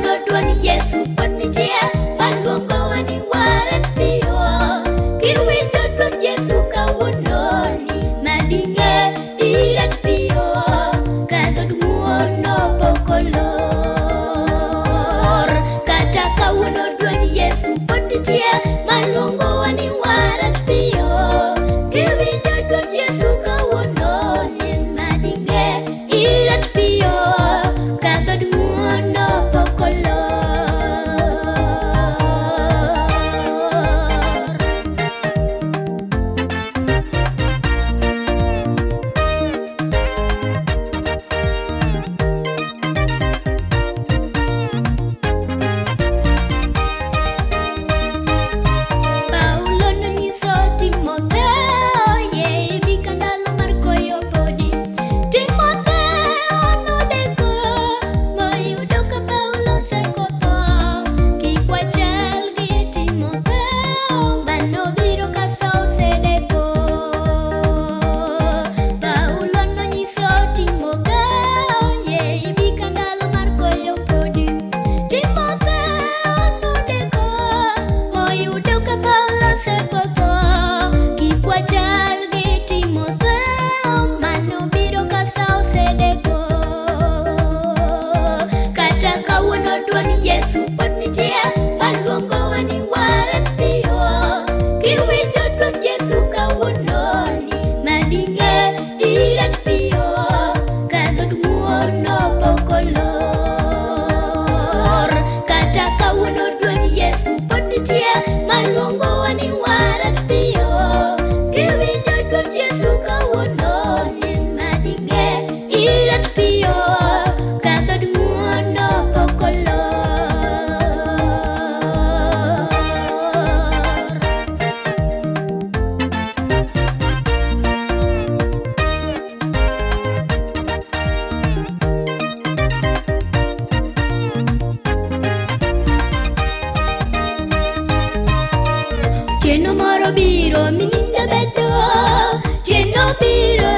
kawuono duond Yesu pod nitie maluongowa ni waret piyo. Kiwinjo duond Yesu kawuono ni mading'e iret piyo ka dhood ng'uono pok olor. Kata kawuono duond Yesu pod nitie maluongowa ni waret piyo. Kiwinjo duond Yesu kawuono ni mading'e iret piyo ka dhood ng'uono pok olor. Paulo nonyiso Timotheo, yie ibi ka ndalo mar koyo podi. Timotheo nodeko moyudo ka Paulo osekotho. Kik wachal gi Timotheo manobiro ka sa osedeko. Paulo nonyiso Timotheo, yie ibi ka ndalo mar koyo podi. Timotheo nodeko moyudo ka Paulo osekotho. Kik wachal gi Timotheo manobiro ka sa osedeko. Kata kawuono duond Yesu pod nitie maluongowa ni waret piyo. Kiwinjo duond Yesu kawuono ni mading'e iret piyo ka dhood ng'uono pok olor. Kata kawuono duond Yesu pod nitie maluongowa ni waret piyo. Kiwinjo duond Yesu kawuono ni mading'e iret piyo ka dhood ng'uono pok olor. Otieno moro biro minindo bedo, otieno biro.